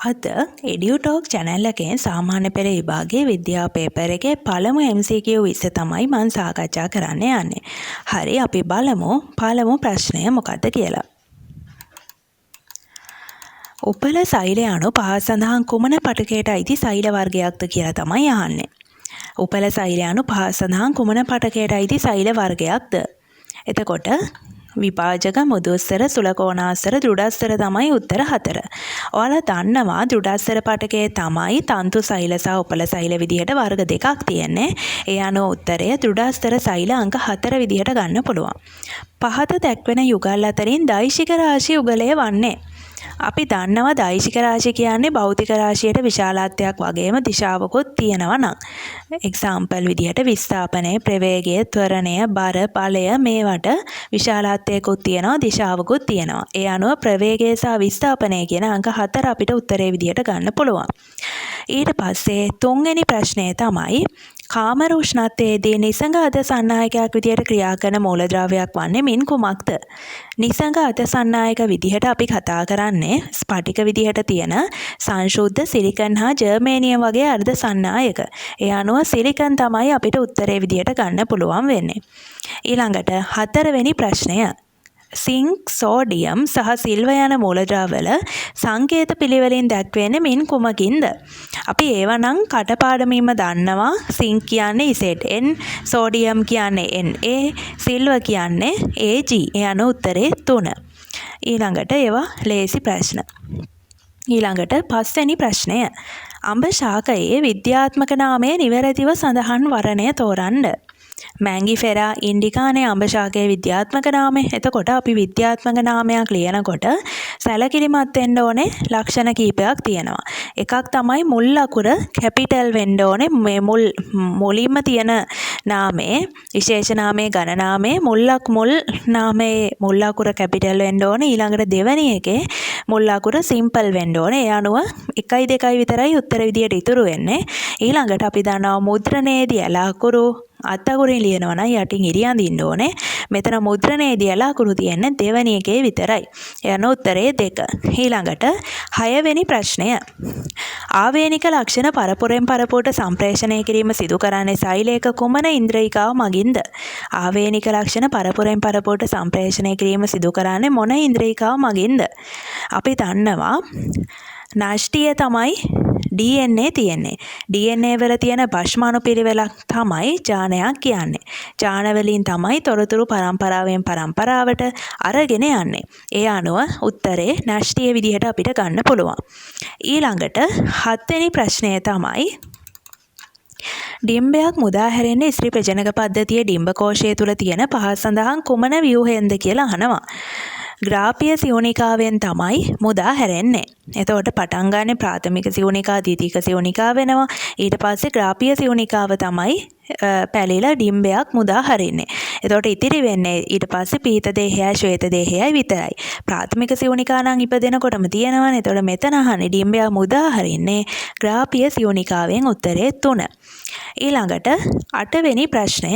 අද එඩියුටෝක් චැනල් එකෙන් සාමාන්‍ය පෙළ විභාගයේ විද්‍යාව පේපර් එකේ පළමු MCQ 20 තමයි මං සාකච්ඡා කරන්න යන්නේ. හරි, අපි බලමු පළමු ප්‍රශ්නය මොකද්ද කියලා. උපල සෛල යනු පහත සඳහන් කුමන පටකයට අයිති සෛල වර්ගයක්ද කියලා තමයි අහන්නේ. උපල සෛල යනු පහත සඳහන් කුමන පටකයට අයිති සෛල වර්ගයක්ද? එතකොට විභාජක, මුදුස්තර, සුලකෝණාස්තර, දෘಢස්තර තමයි උත්තර හතර. ඔයාලා දන්නවා දෘಢස්තර පටකයේ තමයි තන්තු සෛල සහ උපල සෛල විදිහට වර්ග දෙකක් තියෙන්නේ. ඒ අනුව උත්තරය දෘಢස්තර සෛල අංක 4 විදිහට ගන්න පුළුවන්. පහත දැක්වෙන යුගල් අතරින් දෛශික රාශි යුගලය වන්නේ? අපි දන්නවා දෛශික රාශි කියන්නේ භෞතික රාශියට විශාලත්වයක් වගේම දිශාවකුත් තියෙනවා නම්. එක්සාම්පල් විදිහට විස්ථාපනය, ප්‍රවේගය, ත්වරණය, බර, බලය මේවට විශාලත්වයකුත් තියෙනවා, දිශාවකුත් තියෙනවා. ඒ අනුව ප්‍රවේගය සහ විස්ථාපනය කියන අංක 4 අපිට උත්තරේ විදිහට ගන්න පුළුවන්. ඊට පස්සේ තුන්වෙනි ප්‍රශ්නය තමයි කාමර උෂ්ණත්වයේදී නිසඟ අධ සන්නායකයක් විදිහට ක්‍රියා කරන මූලද්‍රව්‍යයක් වන්නේ මින් කුමක්ද? නිසඟ අධ සන්නායක විදිහට අපි කතා කරන්නේ ස්ෆටික විදිහට තියෙන සංශුද්ධ සිලිකන් හා ජර්මේනියම් වගේ අර්ධ සන්නායක. ඒ අනුව සිලිකන් තමයි අපිට උත්තරේ විදිහට ගන්න පුළුවන් වෙන්නේ. ඊළඟට හතරවෙනි ප්‍රශ්නය, සිංක්, සෝඩියම් සහ සිල්වර් යන මූලද්‍රව්‍යවල සංකේත පිළිවෙලින් දැක්වෙන්නේ මින් කුමකින්ද? අපි ඒවා නම් කටපාඩමින්ම දන්නවා. සිංක් කියන්නේ ZN, sodium කියන්නේ Na, silver කියන්නේ Ag. ඒ අනුව උත්තරේ 3. ඊළඟට ඒවා ලේසි ප්‍රශ්න. ඊළඟට පස්වෙනි ප්‍රශ්නය, අඹ ශාකයේ විද්‍යාත්මක නාමය නිවැරදිව සඳහන් වරණය තෝරන්න. මැංගිෆෙරා ඉන්ඩිකානේ අඹ ශාකයේ විද්‍යාත්මක නාමය. එතකොට අපි විද්‍යාත්මක නාමයක් ලියනකොට සැලකිලිමත් වෙන්න ඕනේ ලක්ෂණ කීපයක් තියෙනවා. එකක් තමයි මුල් අකුර කැපිටල් වෙන්න ඕනේ. මේ මුලින්ම තියෙන නාමයේ, විශේෂ නාමයේ, ඝන නාමයේ මුල් නාමයේ මුල් අකුර කැපිටල් වෙන්න ඕනේ. ඊළඟට දෙවෙනි එකේ මුල් අකුර සිම්පල් වෙන්න ඕනේ. ඒ අනුව 1යි 2යි විතරයි උත්තර විදියට ඉතුරු වෙන්නේ. ඊළඟට අපි දන්නවා මුද්‍රණයේදී ඇල අකුරු අත් අකුරින් ලියනවා නම් යටින් ඉරි අඳින්න ඕනේ. මෙතන මුද්‍රණයේදී ඇල අකුරු තියෙන්නේ දෙවෙනි එකේ විතරයි. ඒ අනුව උත්තරේ 2. ඊළඟට හයවෙනි ප්‍රශ්නය, ආවේනික ලක්ෂණ පරපුරෙන් පරපුරට සම්ප්‍රේෂණය කිරීම සිදු කරන්නේ සෛලයක කුමන ඉන්ද්‍රියිකාව මගින්ද? ආවේනික ලක්ෂණ පරපුරෙන් පරපුරට සම්ප්‍රේෂණය කිරීම සිදු කරන්නේ මොන ඉන්ද්‍රියිකාව මගින්ද? අපි දන්නවා නෂ්ටිය තමයි DNA තියෙන්නේ. DNA වල තියෙන භස්ම අනුපිළිවෙලක් තමයි ජානයක් කියන්නේ. ජාන වලින් තමයි තොරතුරු පරම්පරාවෙන් පරම්පරාවට අරගෙන යන්නේ. ඒ අනුව උත්තරේ නෂ්ටිය විදිහට අපිට ගන්න පුළුවන්. ඊළඟට හත්වෙනි ප්‍රශ්නය තමයි ඩිම්බයක් මුදා හැරෙන්නේ ස්ත්‍රී ප්‍රජනක පද්ධතියේ ඩිම්බ කෝෂය තුල තියෙන පහත සඳහන් කුමන ව්‍යුහයෙන්ද කියලා අහනවා. ග්‍රාපිය සියුනිකාවෙන් තමයි මුදා හැරෙන්නේ. එතකොට පටන් ගන්නේ ප්‍රාථමික සියුනිකා, ද්විතීක සියුනිකා වෙනවා. ඊට පස්සේ ග්‍රාපිය සියුනිකාව තමයි පැලිලා ඩිම්බයක් මුදා හරින්නේ. එතකොට ඉතිරි වෙන්නේ ඊට පස්සේ පීත දේහයයි ශ්වේත දේහයයි විතරයි. ප්‍රාථමික සියුනිකා නම් ඉපදෙනකොටම තියෙනවනේ. එතකොට මෙතන අහන්නේ ඩිම්බයක් මුදා හරින්නේ ග්‍රාපිය සියුනිකාවෙන්, උත්තරේ 3. ඊළඟට අටවෙනි ප්‍රශ්නය,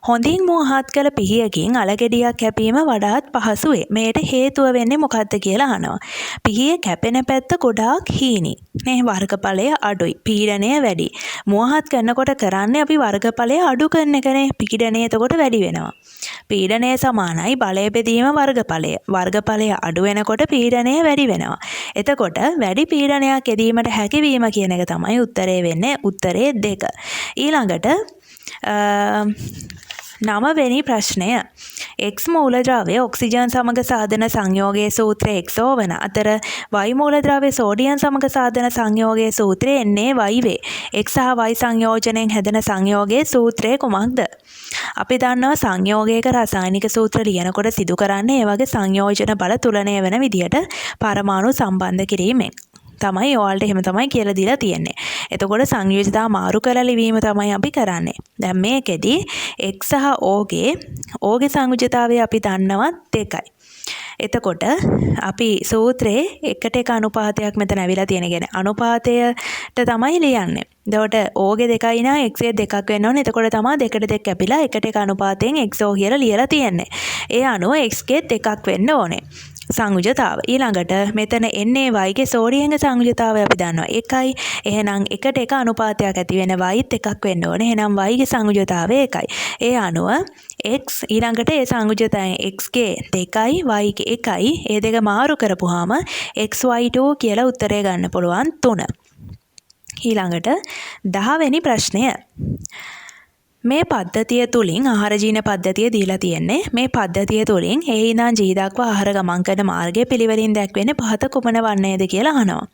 හොඳින් මුවහත් කළ පිහියකින් අලගෙඩියක් කැපීම වඩාත් පහසු වේ. මේට හේතුව වෙන්නේ මොකක්ද කියලා අහනවා. පිහිය කැපෙන පැත්ත ගොඩාක් හීනි නේ, වර්ගඵලය අඩුයි, පීඩනය වැඩි. මුවහත් කරනකොට කරන්නේ අපි වර්ගඵලය අඩු කරන එකනේ. පීඩනය එතකොට වැඩි වෙනවා. පීඩනය සමානයි බලය බෙදීම වර්ගඵලය. වර්ගඵලය අඩු වෙනකොට පීඩනය වැඩි වෙනවා. එතකොට වැඩි පීඩනයක් යෙදීමට හැකිවීම කියන එක තමයි උත්තරේ වෙන්නේ, උත්තරේ 2. ඊළඟට නවවෙනි ප්‍රශ්නය, X මූලද්‍රව්‍ය ඔක්සිජන් සමග සාදන සංයෝගයේ සූත්‍රය XO වන අතර Y මූලද්‍රව්‍ය සෝඩියම් සමග සාදන සංයෝගයේ සූත්‍රය NaY වේ. X සහ Y සංයෝජනයෙන් හැදෙන සංයෝගයේ සූත්‍රය කුමක්ද? අපි දන්නවා සංයෝගයක රසායනික සූත්‍ර ලියනකොට සිදු කරන්නේ ඒ වගේ සංයෝජන බල තුලනය වෙන විදිහට පරමාණු සම්බන්ධ කිරීමෙන් තමයි. ඔයාලට එහෙම තමයි කියලා දීලා තියෙන්නේ. එතකොට සංයෝජිතා මාරු කරලා ලිවීම තමයි අපි කරන්නේ. දැන් මේකෙදි X සහ O ගේ සංයුජතාවය අපි දන්නවා 2යි. එතකොට අපි සූත්‍රයේ එකට එක අනුපාතයක් මෙතන ඇවිල්ලා තියෙන කියන්නේ අනුපාතයට තමයි ලියන්නේ. එතකොට O ගේ 2යි නම් X ගේ 2ක් වෙන්න ඕනේ. එතකොට තමයි දෙකට දෙක කැපිලා එකට එක අනුපාතයෙන් XO කියලා ලියලා තියෙන්නේ. ඒ අනුව X ගේ 2ක් වෙන්න ඕනේ. සංයුජතාව. ඊළඟට මෙතන Na Y ගේ සෝඩියම්ගේ සංයුජතාවය අපි දන්නවා 1යි. එහෙනම් 1ට 1 අනුපාතයක් ඇති වෙන Yත් එකක් වෙන්න ඕනේ. එහෙනම් Y ගේ සංයුජතාවය 1යි. ඒ අනුව x ඊළඟට ඒ සංයුජතාවයෙන් x ගේ 2යි y ගේ 1යි. ඒ දෙක මාරු කරපුවාම xy2 කියලා උත්තරය ගන්න පුළුවන් 3. ඊළඟට 10 වෙනි ප්‍රශ්නය. මේ පද්ධතිය තුලින් ආහාර ජීන පද්ධතිය දීලා තියෙන්නේ. මේ පද්ධතිය තුලින් A ඉඳන් G දක්වා ආහාර ගමන් කරන මාර්ගය පිළිවෙලින් දැක්වෙන්නේ පහත කුමන වර්ණයද කියලා අහනවා.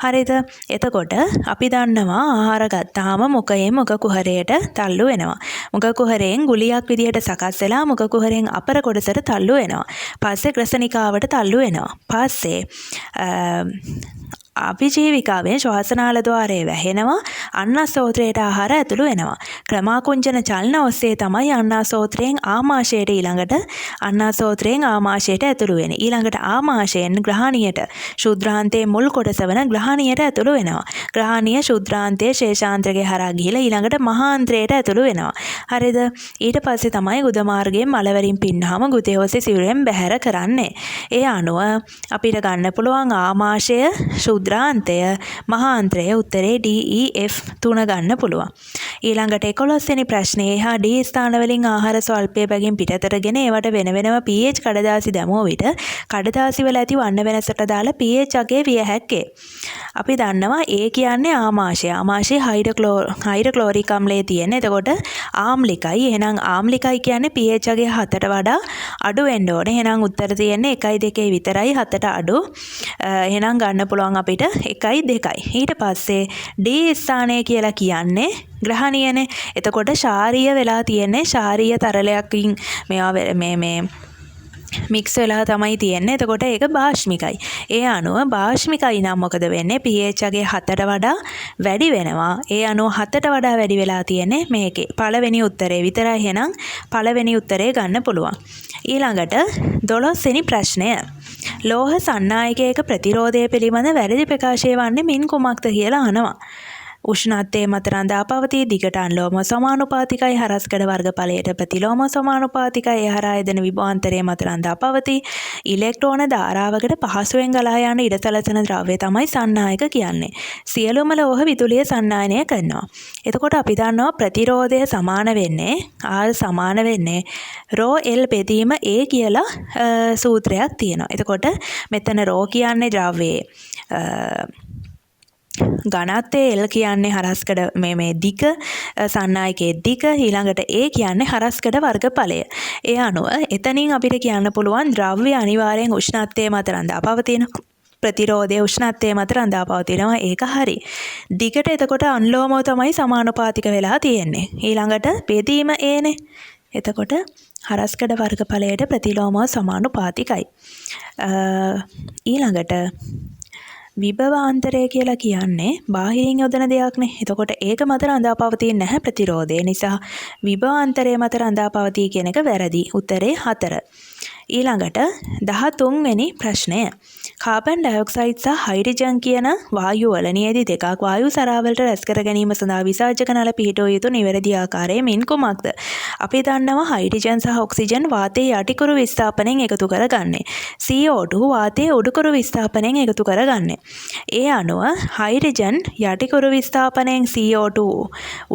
හරිද? එතකොට අපි දන්නවා ආහාර ගත්තාම මුඛයෙන් මුඛ කුහරයට තල්ලු වෙනවා. මුඛ කුහරයෙන් ගුලියක් විදිහට සකස් වෙලා මුඛ කුහරයෙන් අපර කොටසට තල්ලු වෙනවා. පස්සේ ග්‍රසනිකාවට තල්ලු වෙනවා. පස්සේ අභිජීවිකාවෙන් ශ්වාසනාල ද්වාරය වැහෙනවා. අන්නස්ෝත්‍රයට ආහාර ඇතුළු වෙනවා. ක්‍රමාකුංචන චලන ඔස්සේ තමයි අන්නස්ෝත්‍රයෙන් ආමාශයට ඊළඟට අන්නස්ෝත්‍රයෙන් ආමාශයට ඇතුළු වෙන්නේ. ඊළඟට ආමාශයෙන් ග්‍රහණියට ක්ෂුද්‍රාන්තයේ මුල් කොටස වන ග්‍රහණියට ඇතුළු වෙනවා. ග්‍රහණිය ක්ෂුද්‍රාන්තයේ ශේෂාන්ත්‍රකය හරහා ගිහිලා ඊළඟට මහාන්ත්‍රයට ඇතුළු වෙනවා. හරිද? ඊට පස්සේ තමයි ගුද මාර්ගයෙන් මල වලින් පින්නාම ගුදය ඔස්සේ සිරුරෙන් බැහැර කරන්නේ. ඒ අනුව අපිට ගන්න පුළුවන් ආමාශය, ක්ෂුද්‍රාන්තය, මහාන්ත්‍රය උත්තරේ D E F තුන ගන්න පුළුවන්. ඊළඟට 11 වෙනි ප්‍රශ්නේ A හා D ස්ථාන වලින් ආහාර ස්වල්පය බැගින් පිටතටගෙන ඒවට වෙන වෙනම pH කඩදාසි දැමුව විට කඩදාසි වල ඇති වර්ණ වෙනසට අදාළ pH අගය විය හැක්කේ. අපි දන්නවා A කියන්නේ ආමාශය. ආමාශයේ හයිඩ්‍රොක්ලෝරික් අම්ලය තියෙන. එතකොට ආම්ලිකයි. එහෙනම් ආම්ලිකයි කියන්නේ pH අගය 7ට වඩා අඩු වෙන්න ඕනේ. එහෙනම් උත්තර තියෙන්නේ 1යි 2යි විතරයි, 7ට අඩු. එහෙනම් ගන්න පුළුවන් අපිට 1යි 2යි. ඊට පස්සේ D ස්ථානය කියලා කියන්නේ ග්‍රහණියනේ. එතකොට ශාරීය වෙලා තියෙන්නේ ශාරීය තරලයකින් මේවා මේ මේ මික්ස් වෙලා තමයි තියෙන්නේ. එතකොට ඒක භාෂ්මිකයි. ඒ අනුව භාෂ්මිකයි නම් මොකද වෙන්නේ? pH අගය 7ට වඩා වැඩි වෙනවා. ඒ අනුව 7ට වඩා වැඩි වෙලා තියෙන්නේ මේකේ. පළවෙනි උත්තරේ විතරයි. එහෙනම් පළවෙනි උත්තරේ ගන්න පුළුවන්. ඊළඟට 12 වෙනි ප්‍රශ්නය. ලෝහ සන්නායකයක ප්‍රතිරෝධය පිළිබඳ වැරදි ප්‍රකාශය වන්නේ මින් කුමක්ද කියලා අහනවා. උෂ්ණත්වයේ මත රඳා පවතී, දිගට අනුලෝම සමානුපාතිකයි, හරස්කඩ වර්ගඵලයට ප්‍රතිලෝම සමානුපාතිකයි, ඒ හරහා යෙදෙන විභවාන්තරය මත රඳා පවතී. ඉලෙක්ට්‍රෝන ධාරාවකට පහසුවෙන් ගලා යන ඉඩ සලසන ද්‍රව්‍ය තමයි සන්නායක කියන්නේ. සියලුම ලෝහ විදුලිය සන්නායනය කරනවා. එතකොට අපි දන්නවා ප්‍රතිරෝධය සමාන වෙන්නේ R සමාන වෙන්නේ රෝ L බෙදීම A කියලා සූත්‍රයක් තියෙනවා. එතකොට මෙතන රෝ කියන්නේ ද්‍රව්‍යයේ ඝනත්වය, L කියන්නේ හරස්කඩ මේ මේ දිග, සන්නායකයේ දිග, ඊළඟට A කියන්නේ හරස්කඩ වර්ගඵලය. ඒ අනුව එතනින් අපිට කියන්න පුළුවන් ද්‍රව්‍ය අනිවාර්යෙන් උෂ්ණත්වය මත රඳා පවතින, ප්‍රතිරෝධය උෂ්ණත්වය මත රඳා පවතිනවා. ඒක හරි. දිගට එතකොට අනුලෝමව තමයි සමානුපාතික වෙලා තියෙන්නේ. ඊළඟට බෙදීම A නේ. එතකොට හරස්කඩ වර්ගඵලයට ප්‍රතිලෝමව සමානුපාතිකයි. ඊළඟට විභවාන්තරය කියලා කියන්නේ බාහිරින් යොදන දෙයක්නේ. එතකොට ඒක මත රඳා පවතින්නේ නැහැ ප්‍රතිරෝධය. නිසා විභවාන්තරය මත රඳා පවතී කියන එක වැරදි. උත්තරේ 4. ඊළඟට 13 වෙනි ප්‍රශ්නය. කාබන් ඩයොක්සයිඩ් සහ හයිඩ්‍රජන් කියන වායු වල නියැදි දෙකක් වායු සරාවලට රැස් කර ගැනීම සඳහා විසර්ජක නල පිහිටුව යුතු නිවැරදි ආකාරය මින් කුමක්ද? අපි දන්නවා හයිඩ්‍රජන් සහ ඔක්සිජන් වාතයේ යටිකුරු විස්ථාපනයෙන් එකතු කරගන්නේ. CO2 වාතයේ උඩුකුරු විස්ථාපනයෙන් එකතු කරගන්නේ. ඒ අනුව හයිඩ්‍රජන් යටිකුරු විස්ථාපනයෙන් CO2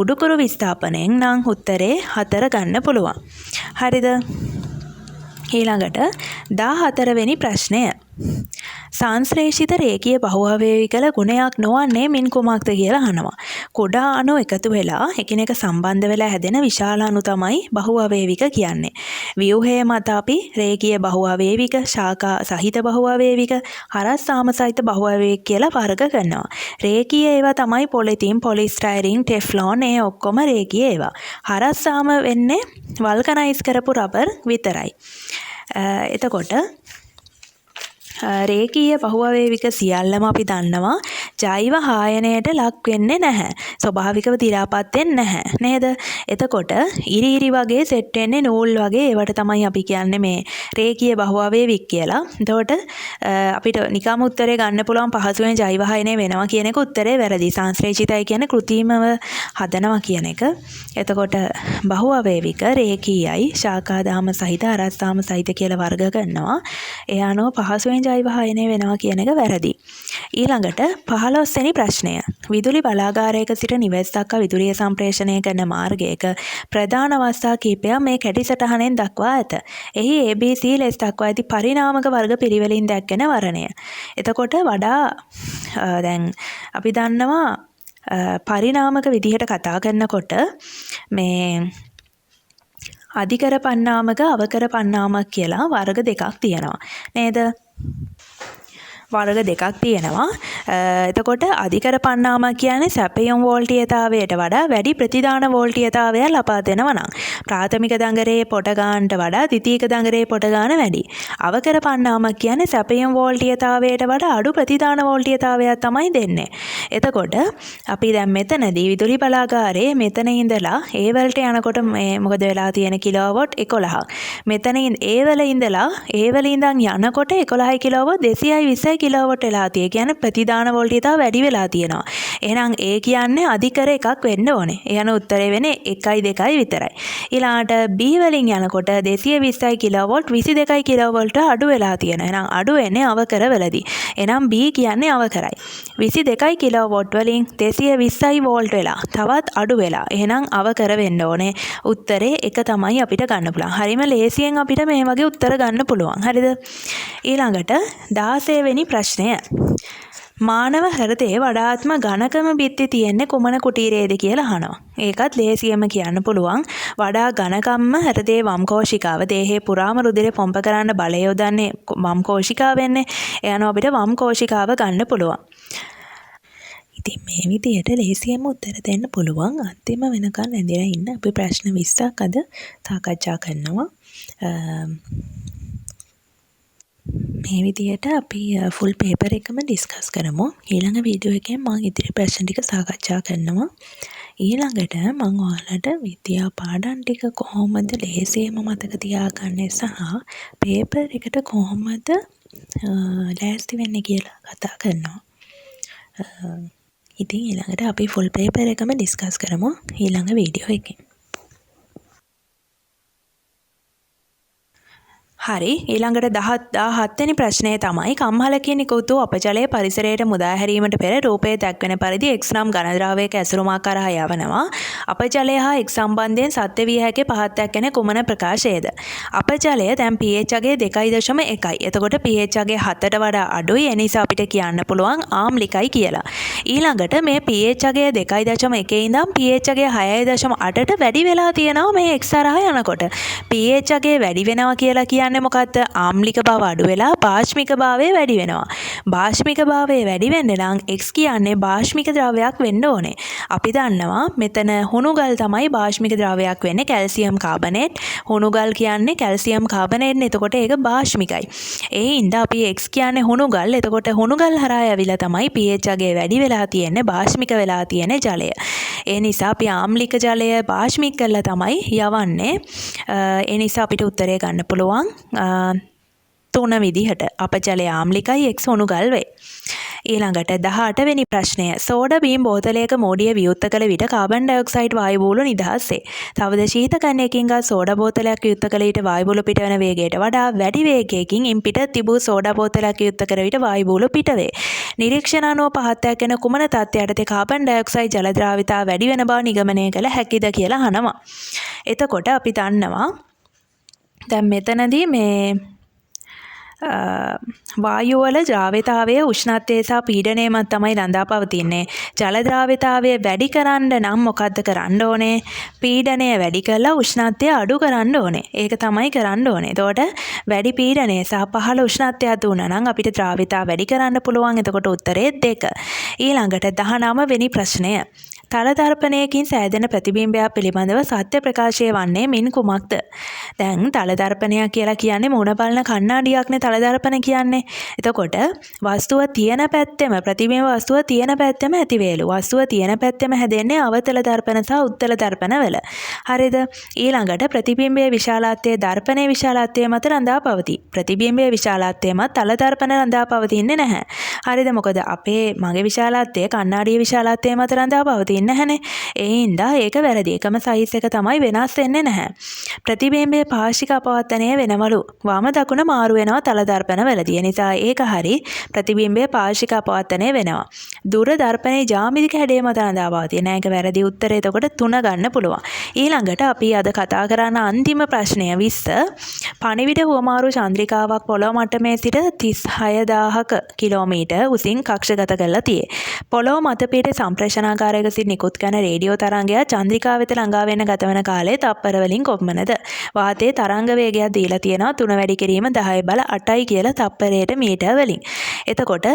උඩුකුරු විස්ථාපනයෙන් නම් උත්තරේ 4 ගන්න පුළුවන්. හරිද? ඊළඟට 14 වෙනි ප්‍රශ්නය. සංශ්ලේෂිත රේඛීය බහුઅවයවිකල ගුණයක් නොවන්නේ මින් කුමක්ද කියලා අහනවා. කුඩා අණු එකතු වෙලා එකිනෙක සම්බන්ධ වෙලා හැදෙන විශාල අණු තමයි බහුઅවයවික කියන්නේ. ව්‍යුහය මත අපි රේඛීය බහුઅවයවික, ශාඛා සහිත බහුઅවයවික, හරස් සාම සහිත බහුઅවයවික කියලා වර්ග කරනවා. රේඛීය ඒවා තමයි පොලිතීන්, පොලිස්ටයිරින්, ටෙෆ්ලෝන් ඒ ඔක්කොම රේඛීය ඒවා. හරස් සාම වෙන්නේ වල්කනයිස් කරපු රබර් විතරයි. එතකොට රේඛීය බහුවවයවික සියල්ලම අපි දන්නවා ජෛව හායනයට ලක් වෙන්නේ නැහැ. ස්වභාවිකව දිරාපත් වෙන්නේ නැහැ නේද? එතකොට ඉරි ඉරි වගේ සෙට් වෙන්නේ නූල් වගේ ඒවට තමයි අපි කියන්නේ මේ රේඛීය බහුවවයවික් කියලා. එතකොට අපිට නිකම් උත්තරේ ගන්න පුළුවන් පහසුවෙන් ජෛව හායනය වෙනවා කියන එක උත්තරේ වැරදි. සංශ්ලේෂිතයි කියන්නේ කෘතිමව හදනවා කියන එක. එතකොට බහුවවයවික රේඛීයයි ශාඛා දාම සහිත අරස් දාම සහිත කියලා වර්ග කරනවා. ඒ අනුව පහසුවෙන් ජෛව හායනය වෙනවා කියන එක වැරදි. ඊළඟට 15 වෙනි ප්‍රශ්නය. විදුලි බලාගාරයක සිට නිවෙස් දක්වා විදුලිය සම්ප්‍රේෂණය කරන මාර්ගයක ප්‍රධාන අවස්ථා කිහිපයක් මේ කැටි සටහනෙන් දක්වා ඇත. එහි ABC ලෙස දක්වා ඇති පරිණාමක වර්ග පිළිවෙලින් දැක්වෙන වර්ණය. එතකොට වඩා දැන් අපි දන්නවා පරිණාමක විදිහට කතා කරනකොට මේ අධිකර පන්නාමක අවකර පන්නාමක කියලා වර්ග දෙකක් තියෙනවා. නේද? වර්ග දෙකක් තියෙනවා. එතකොට අධිකර පන්නාමක් කියන්නේ සැපයුම් වෝල්ටීයතාවයට වඩා වැඩි ප්‍රතිදාන වෝල්ටීයතාවයක් ලබා දෙනවා නම් ප්‍රාථමික දඟරේ පොට ගානට වඩා ද්විතීක දඟරේ පොට ගාන වැඩි. අවකර පන්නාමක් කියන්නේ සැපයුම් වෝල්ටීයතාවයට වඩා අඩු ප්‍රතිදාන වෝල්ටීයතාවයක් තමයි දෙන්නේ. එතකොට අපි දැන් මෙතනදී විදුලි බලාගාරයේ මෙතන ඉඳලා ඒ වලට යනකොට මේ මොකද වෙලා තියෙන කිලෝවොට් 11ක්. මෙතන ඒ වල ඉඳලා ඒ වල ඉඳන් යනකොට 11 කිලෝවොට් 220 කිලෝවොට් වෙලා තියෙ. කියන්නේ ප්‍රතිදාන වෝල්ටීයතාව වැඩි වෙලා තියෙනවා. එහෙනම් ඒ කියන්නේ අධිකර එකක් වෙන්න ඕනේ. ඒ යන උත්තරේ වෙන්නේ 1යි 2යි විතරයි. ඊළාට B වලින් යනකොට 220 කිලෝවොට් 22 කිලෝවොල්ට් අඩු වෙලා තියෙනවා. එහෙනම් අඩු වෙන්නේ අවකර වලදී. එහෙනම් B කියන්නේ අවකරයි. 22 කිලෝවොට් වලින් 220 වෝල්ට් වෙලා තවත් අඩු වෙලා. එහෙනම් අවකර වෙන්න ඕනේ. උත්තරේ එක තමයි අපිට ගන්න පුළුවන්. හරිම ලේසියෙන් අපිට මේ වගේ උත්තර ගන්න පුළුවන්. හරිද? ඊළඟට 16 වෙනි ප්‍රශ්නය. මානව හෘදයේ වඩාත්ම ඝනකම බිත්ති තියෙන්නේ කුමන කුටීරයේද කියලා අහනවා. ඒකත් ලේසියෙන්ම කියන්න පුළුවන්. වඩා ඝනකම්ම හෘදයේ වම් කෝෂිකාව දේහයේ පුරාම රුධිරය පොම්ප කරන්න බලය යොදන්නේ වම් කෝෂිකාවෙන්නේ. ඒ අනුව අපිට වම් කෝෂිකාව ගන්න පුළුවන්. ඉතින් මේ විදිහට ලේසියෙන්ම උත්තර දෙන්න පුළුවන්. අන්තිම වෙනකන් රැඳිලා ඉන්න අපි ප්‍රශ්න 20ක් අද සාකච්ඡා කරනවා. මේ විදිහට අපි ෆුල් පේපර් එකම ඩිස්කස් කරමු. ඊළඟ වීඩියෝ එකෙන් මම ඉදිරි ප්‍රශ්න ටික සාකච්ඡා කරනවා. ඊළඟට මං ඔයාලට විද්‍යා පාඩම් ටික කොහොමද ලේසියෙන්ම මතක තියාගන්නේ සහ පේපර් එකට කොහොමද ලෑස්ති වෙන්නේ කියලා කතා කරනවා. ඉතින් ඊළඟට අපි ෆුල් පේපර් එකම ඩිස්කස් කරමු ඊළඟ වීඩියෝ එකෙන්. හරි, ඊළඟට 17 වෙනි ප්‍රශ්නය තමයි කම්හලකින් නිකුත් වූ අපජලය පරිසරයට මුදා හැරීමට පෙර රූපය දැක්වෙන පරිදි එක්ස් නම් ඝනද්‍රව්‍යයක ඇසුරුමක් කරහා යවනවා. අපජලය හා එක් සම්බන්ධයෙන් සත්‍ය විය හැකි පහත් දැක්වෙන කුමන ප්‍රකාශයද? අපජලය දැන් pH අගය 2.1යි. එතකොට pH අගය 7ට වඩා අඩුයි. ඒ නිසා අපිට කියන්න පුළුවන් ආම්ලිකයි කියලා. ඊළඟට මේ pH අගය 2.1 ඉඳන් pH අගය 6.8ට වැඩි වෙලා තියෙනවා මේ එක්ස් හරහා යනකොට. pH අගය වැඩි වෙනවා කියලා කියන්නේ මොකද්ද? ආම්ලික බව අඩු වෙලා භාෂ්මික භාවය වැඩි වෙනවා. භාෂ්මික භාවය වැඩි වෙන්න නම් X කියන්නේ භාෂ්මික ද්‍රව්‍යයක් වෙන්න ඕනේ. අපි දන්නවා මෙතන හුණුගල් තමයි භාෂ්මික ද්‍රව්‍යයක් වෙන්නේ, කැල්සියම් කාබනේට්. හුණුගල් කියන්නේ කැල්සියම් කාබනේට් නේ. එතකොට ඒක භාෂ්මිකයි. ඒ හින්දා අපි X කියන්නේ හුණුගල්. එතකොට හුණුගල් හරහා ඇවිල්ලා තමයි pH අගය වැඩි වෙලා තියෙන්නේ, භාෂ්මික වෙලා තියෙන ජලය. ඒ නිසා අපි ආම්ලික ජලය භාෂ්මික කරලා තමයි යවන්නේ. ඒ නිසා අපිට උත්තරය ගන්න පුළුවන් 3 විදිහට. අපජලය ආම්ලිකයි, එක්ස් හුණුගල් වේ. ඊළඟට 18 වෙනි ප්‍රශ්නය. සෝඩා බීම් බෝතලයක මෝඩිය විවෘත කළ විට කාබන් ඩයොක්සයිඩ් වායු බූලු නිදහස් වේ. තවද ශීතකරණයකින් ගත් සෝඩා බෝතලයක් විවෘත කළ විට වායු බූලු පිටවන වේගයට වඩා වැඩි වේගයකින් ඉන් පිට තිබූ සෝඩා බෝතලයක් විවෘත කර විට වායු බූලු පිට වේ. නිරීක්ෂණ අනුව පහත් දැක්වෙන කුමන තත්ත්වය යටතේ කාබන් ඩයොක්සයිඩ් ජල ද්‍රාවිතා වැඩි වෙන බව නිගමනය කළ හැකිද කියලා අහනවා. එතකොට අපි දන්නවා දැන් මෙතනදී මේ වායු වල ද්‍රාව්‍යතාවය උෂ්ණත්වය සහ පීඩනය මත තමයි රඳා පවතින්නේ. ජල ද්‍රාව්‍යතාවය වැඩි කරන්න නම් මොකද්ද කරන්න ඕනේ? පීඩනය වැඩි කරලා උෂ්ණත්වය අඩු කරන්න ඕනේ. ඒක තමයි කරන්න ඕනේ. එතකොට වැඩි පීඩනය සහ පහළ උෂ්ණත්වයක් දුන්නා නම් අපිට ද්‍රාව්‍යතාව වැඩි කරන්න පුළුවන්. එතකොට උත්තරේ 2. ඊළඟට 19 වෙනි ප්‍රශ්නය. තල දර්පණයකින් සෑදෙන ප්‍රතිබිම්බයක් පිළිබඳව සත්‍ය ප්‍රකාශය වන්නේ මින් කුමක්ද? දැන් තල දර්පණයක් කියලා කියන්නේ මුණ බලන කණ්ණාඩියක්නේ තල දර්පණ කියන්නේ. එතකොට වස්තුව තියෙන පැත්තෙම ප්‍රතිබිම්බ වස්තුව තියෙන පැත්තෙම ඇති වේලු. වස්තුව තියෙන පැත්තෙම හැදෙන්නේ අවතල දර්පණ සහ උත්තල දර්පණ වල. හරිද? ඊළඟට ප්‍රතිබිම්බයේ විශාලත්වය දර්පණයේ විශාලත්වය මත රඳා පවතී. ප්‍රතිබිම්බයේ විශාලත්වය මත තල දර්පණ රඳා පවතින්නේ නැහැ. හරිද? මොකද අපේ මගේ විශාලත්වය කණ්ණාඩියේ විශාලත්වය මත රඳා පවතින්නේ නැහැනේ. ඒ හින්දා ඒක වැරදි. එකම සයිස් එක තමයි වෙනස් වෙන්නේ නැහැ. ප්‍රතිබිම්බයේ පාර්ශ්වික අපවර්තනය වෙනවලු. වම දකුණ මාරු වෙනවා තල දර්පණ වලදී. ඒ නිසා ඒක හරි. ප්‍රතිබිම්බයේ පාර්ශ්වික අපවර්තනය වෙනවා. දුර දර්පණයේ ජ්‍යාමිතික හැඩය මත රඳා පවතී. නෑ, ඒක වැරදි උත්තරේ. එතකොට 3 ගන්න පුළුවන්. ඊළඟට අපි අද කතා කරන අන්තිම ප්‍රශ්නය 20. පණිවිඩ හුවමාරු චන්ද්‍රිකාවක් පොළොව මට්ටමේ සිට 36,000ක කිලෝමීටර් උසින් කක්ෂගත කරලා තියේ. පොළොව මත පිහිටි සම්ප්‍රේෂණාගාරයක සිට නිකුත් කරන රේඩියෝ තරංගයක් චන්ද්‍රිකාව වෙත ළඟා වෙන්න ගතවන කාලය තප්පර වලින් කොපමණද? වාතයේ තරංග වේගයක් දීලා තියෙනවා 3 වැඩි කිරීම 10 බල 8යි කියලා තප්පරයට මීටර් වලින්. එතකොට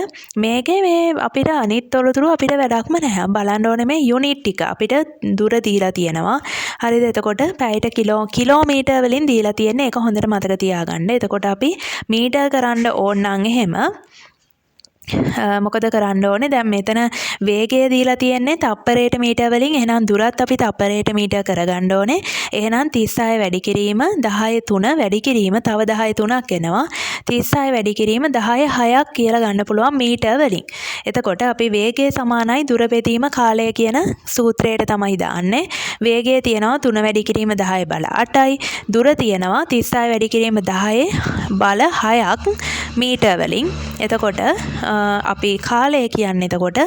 මේකේ මේ අපිට අනිත් තොරතුරු අපිට වැඩක්ම නැහැ. බලන්න ඕනේ මේ යුනිට් ටික. අපිට දුර දීලා තියෙනවා. හරිද? එතකොට පැයට කිලෝමීටර් වලින් දීලා තියෙන්නේ. ඒක හොඳට මතක තියාගන්න. එතකොට අපි මීටර් කරන්න ඕන නම් එහෙම මොකද කරන්න ඕනේ? දැන් මෙතන වේගය දීලා තියෙන්නේ තප්පරයට මීටර් වලින්. එහෙනම් දුරත් අපි තප්පරයට මීටර් කරගන්න ඕනේ. එහෙනම් 36 වැඩි කිරීම 10 3 වැඩි කිරීම තව 10 3ක් එනවා. 36 වැඩි කිරීම 10 6ක් කියලා ගන්න පුළුවන් මීටර් වලින්. එතකොට අපි වේගය සමානයි දුර බෙදීම කාලය කියන සූත්‍රයට තමයි දාන්නේ. වේගය තියෙනවා 3 වැඩි කිරීම 10 බල 8යි. දුර තියෙනවා 36 වැඩි කිරීම 10 බල 6ක් මීටර් වලින්. එතකොට අපි කාලය කියන්නේ එතකොට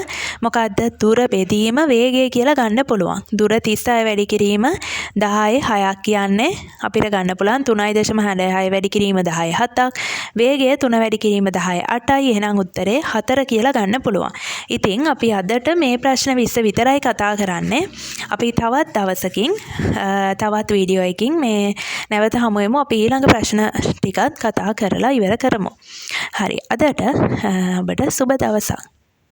මොකද්ද? දුර බෙදීම වේගය කියලා ගන්න පුළුවන්. දුර 36 වැඩි කිරීම 10 6ක් කියන්නේ අපිට ගන්න පුළුවන් 3.66 වැඩි කිරීම 10 7ක්. වේගය 3 වැඩි කිරීම 10 8යි. එහෙනම් උත්තරේ 4 කියලා ගන්න පුළුවන්. ඉතින් අපි අදට මේ ප්‍රශ්න 20 විතරයි කතා කරන්නේ. අපි තවත් දවසකින් තවත් වීඩියෝ එකකින් මේ නැවත හමු වෙමු. අපි ඊළඟ ප්‍රශ්න ටිකත් කතා කරලා ඉවර කරමු. හරි. අදට ඔබට සුබ දවසක්.